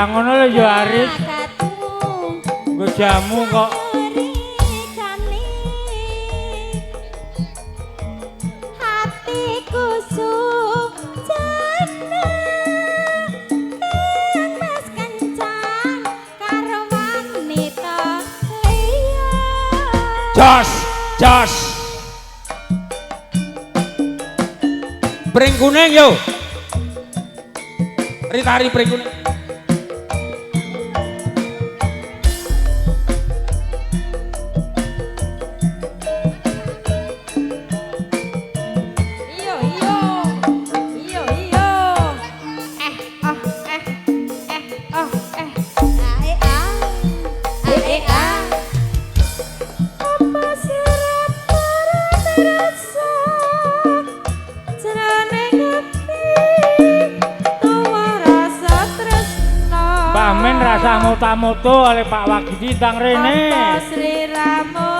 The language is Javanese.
Lah ngono lho ya Aris. Nggo jamu kok. Hatiku sujana Mas kencan karo wanita liya. Jos, jos. Pring kuning yo. Ritari pring kuning. Iyo iyo. Iyo iyo. Eh oh eh eh oh eh. Ae a. Ae a. Apa sirap ora terasa jroning ati tuwa rasa tresna. Pak Men rasa moto-moto oleh Pak Wagidi tang rene. Apa sliramu